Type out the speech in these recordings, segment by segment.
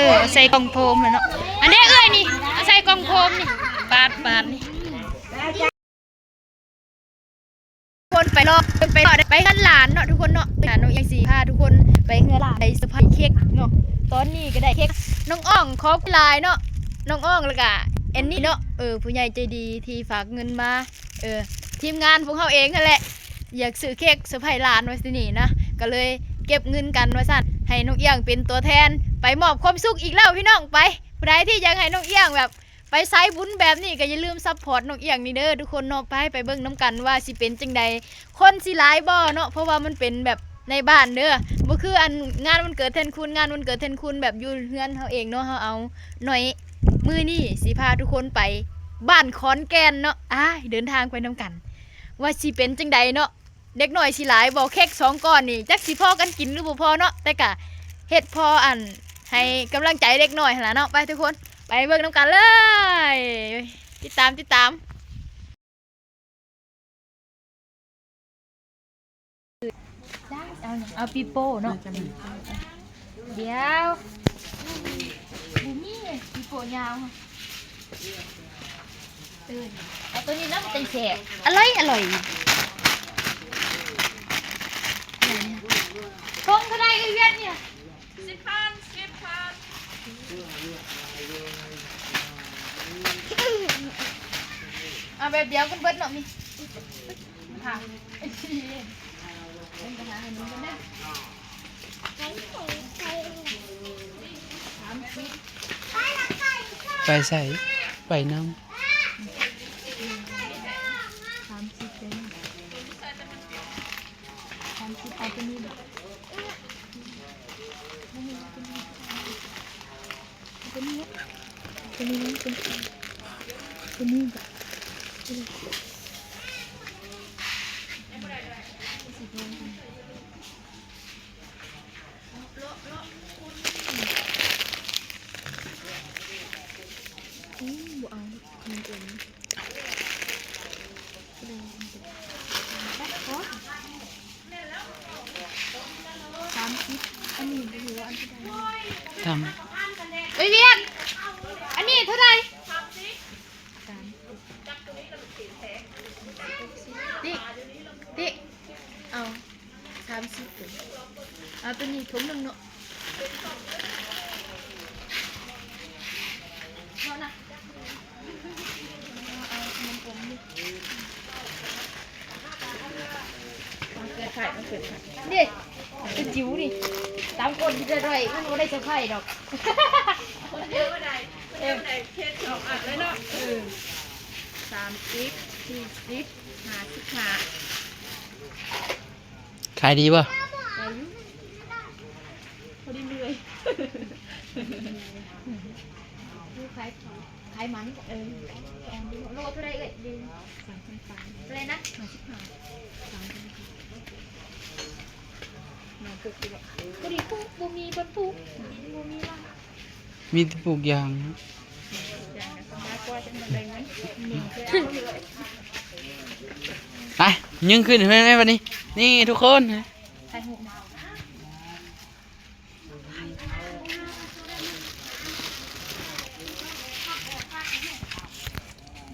ເອີ ເອົາໃສ່ກ່ອງໂຟມແລ້ວເນາະ. ອັນນີ້ເອື້ອຍນີ້ ເອົາໃສ່ກ່ອງໂຟມນີ້ ປາດ ປາດນີ້. ຄົນໄປລໍ ໄປລໍ ໄປເຮືອນຫຼານເນາະທຸກຄົນເນາະ. ນ້ອງອຽງຊິພາທຸກຄົນໄປເຮືອນຫຼານ ໄປເຊີໄພເຄັກເນາະ. ຕອນນີ້ກໍໄດ້ເຄັກ ນ້ອງອອງ ຂອບໃຈຫຼາຍເນາະ ນ້ອງອອງ ແລ້ວກະແອນນີ້ເນາະ. ເອີ ຜູ້ໃຫຍ່ໃຈດີທີ່ຝາກເງິນມາ ເອີ ທີມງານພວກເຮົາເອງຫັ້ນແຫຼະ ຢາກຊື້ເຄັກເຊີໄພຫຼານວ່າຊີ້ນີ້ນະ ກໍເລີຍເກັບເງິນກັນວ່າຊັ້ນ ໃຫ້ນ້ອງອຽງເປັນຕົວແທນໄປມອບຄວາມສຸກອີກແລ້ວພີ່ນ້ອງ. ໄປ ຜູ້ໃດທີ່ຢາກໃຫ້ນ້ອງອຽງແບບ ໄປສາຍບຸນແບບນີ້ກໍຢ່າລືມຊັບພອດນ້ອງອຽງນີ້ເດີທຸກຄົນເນາະ. ໄປ ໄປເບິ່ງນຳກັນວ່າຊິເປັນຈັ່ງໃດ ຄົນຊິຫຼາຍບໍ່ເນາະ ເພາະວ່າມັນເປັນແບບໃນບ້ານເດີ ບໍ່ຄືອັນງານວັນເກີດແທນຄຸນ. ງານວັນເກີດແທນຄຸນແບບຢູ່ເຮືອນເຮົາເອງເນາະ ເຮົາເອົາໜ້ອຍ. ມື້ນີ້ຊິພາທຸກຄົນໄປບ້ານຂອນແກ່ນເນາະ. ອ້າຍ ເດີນທາງໄປນຳກັນ ວ່າຊິເປັນຈັ່ງໃດເນາະ. ເດັກນ້ອຍຊິຫຼາຍບໍ່ ເຄັກສອງກ້ອນນີ້ ຈັກຊິພໍກັນກິນຫຼືບໍ່ພໍເນາະ ແຕ່ກະເຮັດພໍອັນໃຫ້ກຳລັງໃຈເດັກນ້ອຍຫັ້ນລະເນາະ. ໄປທຸກຄົນ ໄປເບິ່ງນຳກັນເລີຍ ຕິດຕາມ ຕິດຕາມ. ເອົາຫຍັງ ເອົາປີໂປ້ເນາະ ດຽວ ບໍ່ມີປີໂປ້ຍາວ. ເອີ ເອົາໂຕນີ້ນະ ມັນຈັ່ງແຊບ ອະລ່ອຍ ອະລ່ອຍ. ຖົງເທົ່າໃດເອື້ອຍວຽດນີ້? ສິບພັນ ສິບພັນ. ເອົາແບບດຽວກັນເບິດເນາະ ມີ ໄປໃສ ໄປນຳ ສາມສິບ ເອົາໂຕນີ້ ໂຕນີ້ ໂຕນີ້ນະ ໂຕນີ້ ໂຕນີ້ ສາມສິບ ອັນນີ້ບໍ່ຮູ້ວ່າອັນເທົ່າໃດ. ທຳ ເອີຍ ວຽກ ອັນນີ້ເທົ່າໃດ? ສາມສິບ ຕິ ຕິ ເອົາ ສາມສິບ ເອົາໂຕນີ້ຖົງໜຶ່ງເນາະ ເນາະນະ. ເກີດໄຂ່ ມັນເກີດໄຂ່ ເດ້ ເປັນຈິ້ວນີ້ ຕາມຄົນທີ່ໄດ້ ມັນບໍ່ໄດ້ເຊີໄພດອກ. ເອີ ສາມສິບ ສີ່ສິບ ຫ້າສິບຫ້າ. ຂາຍດີບໍ່? ຂາຍຢູ່ ພໍໄດ້ເລື່ອຍ ຂາຍ ຂາຍມັນ ເອີ ໂລເທົ່າໃດເອີຍ? ສາມພັນປາຍ ເທົ່າໃດນະ? ຫ້າສິບຫ້າ ສາມພັນ ພໍດີປູກ ບໍ່ມີບ່ອນປູກ ດິນບໍ່ມີລາ. ມີແຕ່ປູກຢາງ. ໄປ ຍິງຂຶ້ນເຫັນໄໝບັດນີ້? ນີ້ທຸກຄົນ ຖ່າຍຮູບ ບໍ່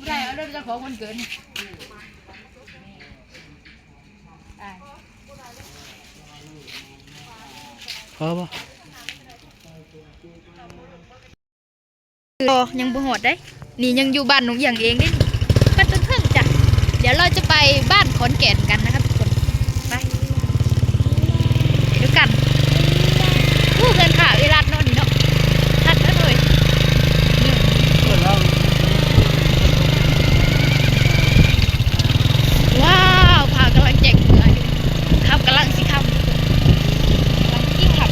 ໄດ້ເອົາເດີ ເຈົ້າຂອງວັນເກີດ ອ້າຍ ພໍບໍ່? ບໍ່ ຍັງບໍ່ຮອດເດ້ ນີ້ຍັງຢູ່ບ້ານນ້ອງອຽງເອງເດ້ ໄປຈົນເຖິງຈ້ະ. ດຽວເຮົາຈະໄປບ້ານຂອນແກ່ນກັນນະຄັບທຸກຄົນ ໄປນຳກັນ. ໂອ້ ເຮືອນພ້າເອື້ອຍລັດເນາະນີ້ເນາະ ທັດເນາະເອີຍ. ວ້າວ ພ້າກຳລັງແຈ້ງເມືອຢູ່ ຄ່ຳກຳລັງຊິຄ່ຳ ກຳລັງຊິຄ່ຳ.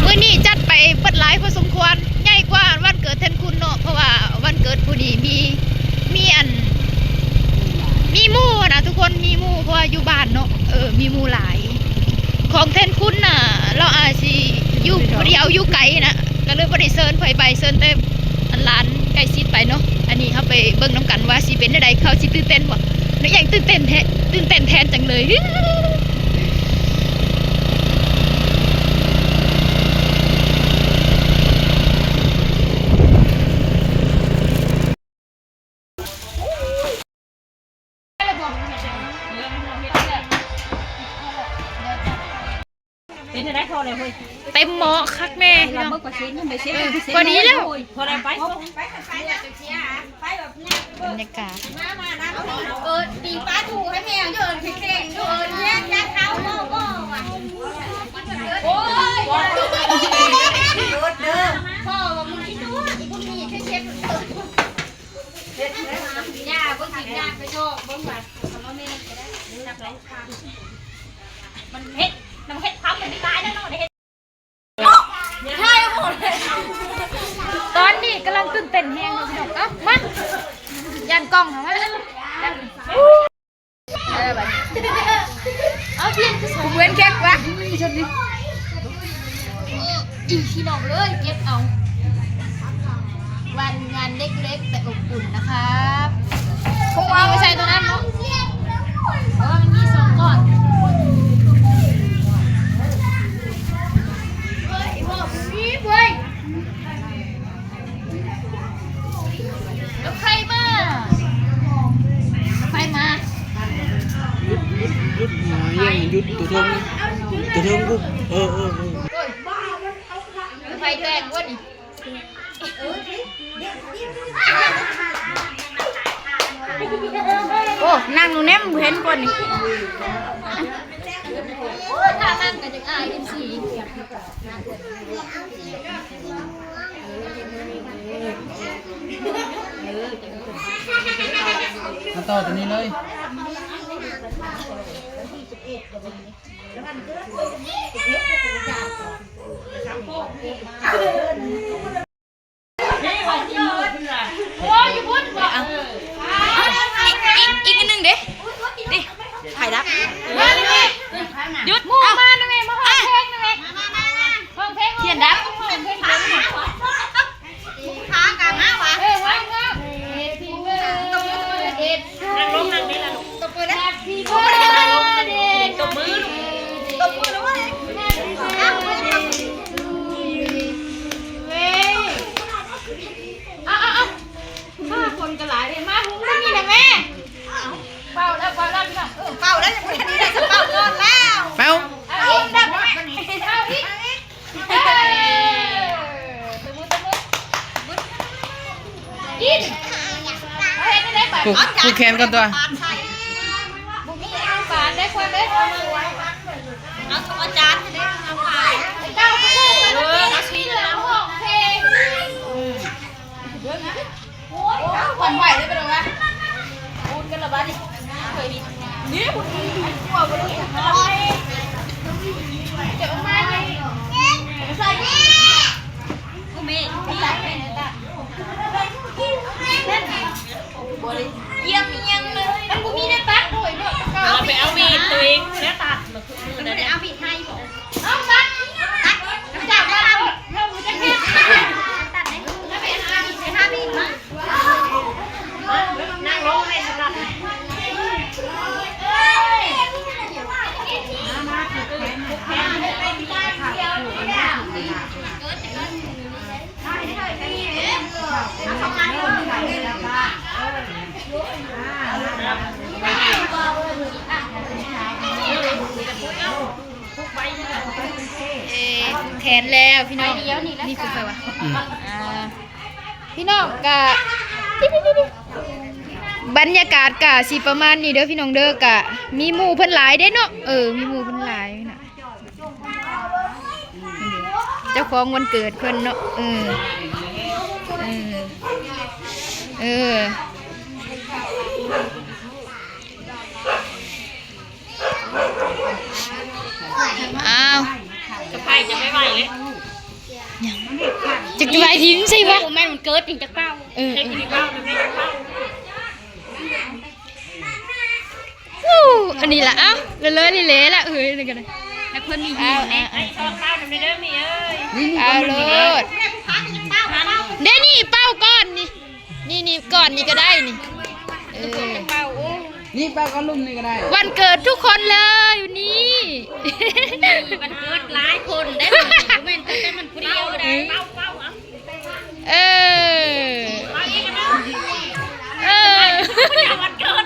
ມື້ນີ້ຈັດໄປເບິດຫຼາຍພໍສົມຄວນ ໃຫຍ່ກວ່າວັນເກີດແທນຄຸນເນາະ ເພາະວ່າວັນເກີດຜູ້ນີ້ມີ ມີອັນ ມີໝູ່ຫັ້ນນະທຸກຄົນ ມີໝູ່ ເພາະວ່າຢູ່ບ້ານເນາະ ເອີ ມີໝູ່ຫຼາຍ. ຂອງແທນຄຸນນະ ລາວອາດຊິຢູ່ຜູ້ດຽວ ຢູ່ໄກນະ ກໍເລີຍບໍ່ໄດ້ເຊີນໃຜໄປ ເຊີນແຕ່ອັນຫຼານໃກ້ຊິດໄປເນາະ. ອັນນີ້ເຮົາໄປເບິ່ງນຳກັນວ່າຊິເປັນແນວໃດ ເຂົາຊິຕື່ນເຕັ້ນບໍ່. ກໍຍັງຕື່ນເຕັ້ນແທ້ ຕື່ນເຕັ້ນແທນຈັງເລີຍ. ເປັນຈັ່ງໃດພໍແລ້ວເຮີ້ຍ? ເຕັມໝໍ້ຄັກແນ່ພີ່ນ້ອງ. ເອີ ພໍດີແລ້ວ. ພໍແລ້ວໄປ. ບັນຍາກາດ ເອີ ປີ້ງປາທູໃຫ້ແມ່ເດີ ເຄັ່ງໆ ເດີ ແຍກກັນເອົາບໍ່ ບໍ່ວ່າ ໂອ້ຍ ໂດດເດີ ພໍ່ວ່າມຶງຊິຕົວະ ອີ່ບຸນນີ້ຄືເຮັດ ເຮັດ ຢ່າເບິ່ງ ກິນຢາກະຈອກ ເບິ່ງວ່າ ມັນເຮັດ ມັນເຮັດຄວາມເປັນຕາຍແລ້ວເນາະ ໄດ້ເຮັດ ຕອນນີ້ກຳລັງຕື່ນເຕັ້ນແຮງເນາະພີ່ນ້ອງ. ເອົ້າ ມາ ຢ້ານກ້ອງເຮົາ ມາ ເອີ ບາດນີ້ ເອົາ ປ່ຽນຄືເກົ່າ ເພື່ອນແຄກວ່າ ອີ່ພີ່ນ້ອງເອີຍ ເກັບເອົາ ວັນງານເລັກໆ ແຕ່ອົບອຸ່ນນະຄັບ. ເອົາໄປໃສ່ຕົວນັ້ນເນາະ ເພາະວ່າມັນມີສອງກ້ອນ. ເຮີ້ຍ ເອີ ມີເວີຍ. ລົດໄຟມາ ລົດໄຟມາ. ຢຸດ ຢຸດ ຢຸດ ໝາຍຍັງຢຸດ ຕົວເທິງ ຕົວເທິງບຸບ. ເອີ ເອີ ເອີ ລົດໄຟແຕກບໍ່ນີ້? ໂອ້ ນັ່ງຢູ່ແນມ ບໍ່ເຫັນຄົນນີ້. ໂອ້ ຖ້ານັ່ງກໍຈະອາຍ ເອັຟຊີ. ມາຕໍ່ຕົວນີ້ເລີຍ. ເອົາ ອີກ ອີກ ອີກອັນໜຶ່ງເດ້ ນີ້ ໄຟດັບ. ຢຸດ ໝູ່ມານະແມ່ ມາຮ້ອງເພງນະແມ່ ຮ້ອງເພງ ທຽນດັບ ຮ້ອງເພງ. ພາກັນມາຫວາ ເອີ ຮ້ອງ ຮ້ອງ Happy birthday to you. ນັ່ງລົງ ນັ່ງນີ້ລະລູກ ຕົບມືນະ Happy birthday. ຕົບມື ຕົບມື Happy birthday to you. ເວີຍ ເອົາ ເອົາ ເອົາ ຫ້າຄົນກໍຫຼາຍເດ້ ມາຫຸ້ມທາງນີ້ນະແມ່. ເປົ່າແລ້ວ ເປົ່າແລ້ວ ພີ່ນ້ອງ ເອີ ເປົ່າແລ້ວ ຍັງບໍ່ທັນໄດ້ ເປົ່າກ່ອນແລ້ວ ເປົ່າ ເອົາອີກ ເອົາອີກ ເອີ ຕົບມື ຕົບມື ກິນ ເອົາເຮັດຈັ່ງໃດບາດ ຜູກ ຜູກແຂນກ່ອນຕົວະ ບໍ່ມີອາຫານເດ້ ຄວັນເດ້ ເອົາ ອາຈານເດ້ ເອົາ ເອົາ ເອົາ ເອົາ ຮ້ອງເພງ. ໂອ້ຍ ຂວັນໄຫວເລີຍ ເປັນຫຍັງວະ? ອູນກັນລະບາດນີ້ ເຄີຍນີ້ ນີ້ບຸນນີ້ ກົວບໍ່ໄດ້ ເກັບອອກມາໃຫ້ ໃສ່ ໂອ້ແມ່ ບໍ່ໄດ້ຢ້ຽມອີ່ຫຍັງເລີຍ ມັນບໍ່ມີແນວຕັດ ໂອ້ຍ ບໍ່ ລາວໄປເອົາມີດຕົວເອງແລ້ວຕັດ ມັນບໍ່ໄດ້ເອົາມີດໃຫ້ບໍ? ເອົາຕັດ ຕັດ ເຈົ້າຕັດໂລດ ເຮົາບໍ່ຈັກເຮັດ ຕັດເດ້ ລາວໄປຫາມີດ ໄປຫາມີດມາ ນັ່ງລົງໃຫ້ສະກັດ ເອີ ຜູກແຂນແລ້ວພີ່ນ້ອງ ນີ້ຜູກໃຜວະ? ອືມ ອ່າ ພີ່ນ້ອງກະ ບັນຍາກາດກະຊິປະມານນີ້ເດີພີ່ນ້ອງເດີ ກະມີໝູ່ເພິ່ນຫຼາຍເດ້ເນາະ ເອີ ມີໝູ່ເພິ່ນຫຼາຍນະ ເຈົ້າຂອງວັນເກີດເພິ່ນເນາະ ເອີ ເອີ ເອີ. ອ້າວ ຈະໄປ ຈະໄປໄຫວ້ເລີຍ ຈັກຈະໄຫວ້ຖິ້ມໃສ່ວະ ແມ່ນວັນເກີດຈຶ່ງຈະເປົ່າ ເອີ ເອີ ເອົາ ອັນນີ້ລະ ເອົາ ເລີຍໆ ນີ້ແຫຼະລະ ເອີຍ ນີ້ກໍໄດ້ ໃຫ້ເພິ່ນມີຮີແນ່ ເອົາ ເອົາ ເອົາໂລດ ເດ້ ນີ້ເປົ່າກ່ອນນີ້ ນີ້ ນີ້ກ່ອນນີ້ກໍໄດ້ນີ້ ເອີ ເປົ່າ ໂອ້ ນີ້ ປ້າກໍລຸ່ມນີ້ກໍໄດ້ ວັນເກີດທຸກຄົນເລີຍຢູ່ນີ້ ວັນເກີດຫຼາຍຄົນໄດ້ ບໍ່ແມ່ນແຕ່ມັນຜູ້ດຽວໄດ້ ເອີ ເອີ ວັນເກີດ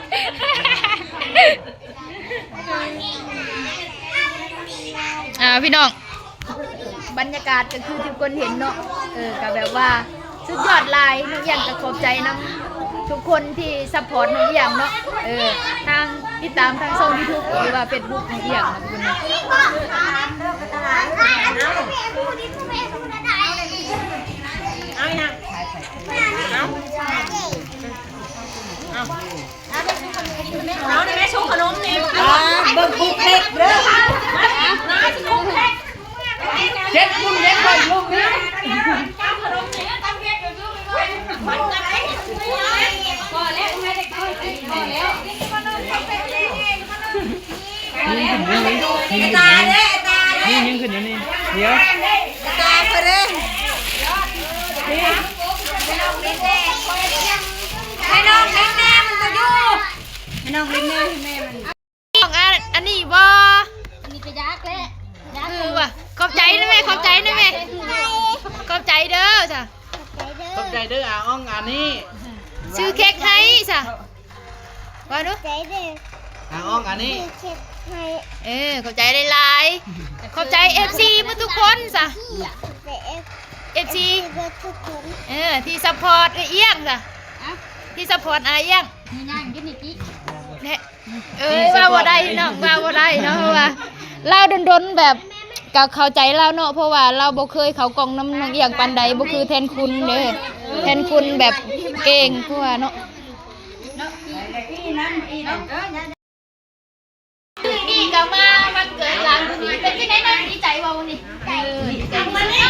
ອ່າ ພີ່ນ້ອງ ບັນຍາກາດກໍຄືທີ່ທຸກຄົນເຫັນເນາະ ເອີ ກໍແບບວ່າສຸດຍອດຫຼາຍ ນ້ອງອຽງກໍຂອບໃຈນຳທຸກຄົນທີ່ຊັບພອດນ້ອງອຽງເນາະ ເອີ ທາງຕິດຕາມທາງຊ່ອງຢູທູບ ຫຼືວ່າເຟສບຸກນ້ອງອຽງເນາະ ທຸກຄົນເນາະ ເອົາອີ່ຫຍັງ ເອົາ ເອົາ ເອົາແມ່ຊຸກຂະໜົມນີ້ ອ່າ ເບິ່ງຄຸກເລັກເດີ້ ເຈັດຄົນເລັກໄວ້ລູກນີ້ ພໍແລ້ວ ແມ່ໄດ້ກິນ ພໍແລ້ວ ຕາເດ້ ຕາເດ້ ຍິງຂຶ້ນຢູ່ນີ້ ດຽວ ຕາເດ້ ໃຫ້ນ້ອງຫຼິ້ນແດ່ ມັນບໍ່ຢູ່ ໃຫ້ນ້ອງຫຼິ້ນແດ່ ໃຫ້ແມ່ມັນ ນ້ອງ ອັນ ອັນນີ້ບໍ່ ອັນນີ້ກໍຢາກແຫຼະ ຢາກ ຄືວ່າ ຂອບໃຈນະແມ່ ຂອບໃຈນະແມ່ ຂອບໃຈເດີ້ຊະ ຂອບໃຈເດີ້ ອາອອງ ອັນນີ້ ຊື້ເຄັກໃຫ້ຊະ ວ່າດູ ອາອອງ ອັນນີ້ ເອີ ຂອບໃຈຫຼາຍໆ ຂອບໃຈເອັຟຊີໝົດທຸກຄົນຊະ ເອັຟຊີ ເອັຟຊີເບິດທຸກຄົນ ເອີ ທີ່ຊັບພອດເອື້ອຍອຽງຊະ ທີ່ຊັບພອດອ້າຍອຽງ ເອີຍ ເວົ້າບໍ່ໄດ້ພີ່ນ້ອງ ເວົ້າບໍ່ໄດ້ເນາະ ເພາະວ່າລາວດົນໆ ແບບ ກໍເຂົ້າໃຈລາວເນາະ ເພາະວ່າລາວບໍ່ເຄີຍເຂົ້າກ້ອງນຳນ້ອງອຽງປານໃດ ບໍ່ຄືແທນຄຸນເດີ້ ແທນຄຸນແບບເກັ່ງກວ່າເນາະ. ນີ້ກໍມາວັນເກີດຫຼານຜູ້ນີ້ ເປັນຈັ່ງໃດນ້ອງ ດີໃຈບໍ່ມື້ນີ້? ເອີ ດີໃຈເນາະ ເອີ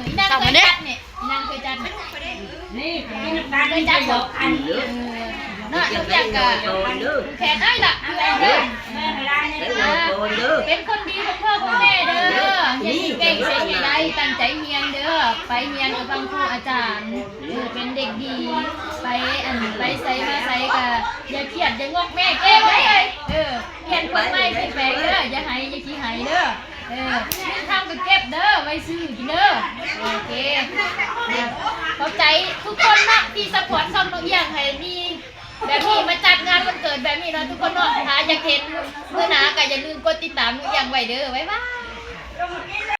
ອີນາງເຄີຍຈັດນີ້ ອີນາງເຄີຍຈັດ ນີ້ ເຄີຍຈັດບໍ່? ເນາະ ລູກຢາກກະແຂນອ້າຍລະ ເປັນຄົນດີຂອງພໍ່ຂອງແມ່ເດີ້ ຮຽນເກັ່ງໆ ໃຫ້ໄດ້ ຕັ້ງໃຈຮຽນເດີ້ ໄປຮຽນກັບຟັງຄູອາຈານ ເອີ ເປັນເດັກດີ ໄປ ອັນ ໄປໃສມາໃສກະຢ່າຄຽດຢ່າງອກ ແມ່ເກັ່ງເດີ້ ເອີ ຮຽນຄົນໃໝ່ຂຶ້ນໄປເດີ້ ຢ່າໄຫ້ ຢ່າຂີ້ໄຫ້ເດີ້ ເອີ ເງິນຄຳກໍເກັບເດີ້ ໄວ້ຊື້ກິນເດີ້ ໂອເຄ ຂອບໃຈທຸກຄົນເນາະ ທີ່ຊັບພອດຊ່ອງນ້ອງອຽງ ໃຫ້ມີແບບນີ້ ມາຈັດງານວັນເກີດແບບນີ້ເນາະ ທຸກຄົນເນາະ ຖ້າຢາກເຫັນມື້ໜ້າກໍຢ່າລືມກົດຕິດຕາມນ້ອງອຽງໄວ້ເດີ້ ບາຍບາຍ.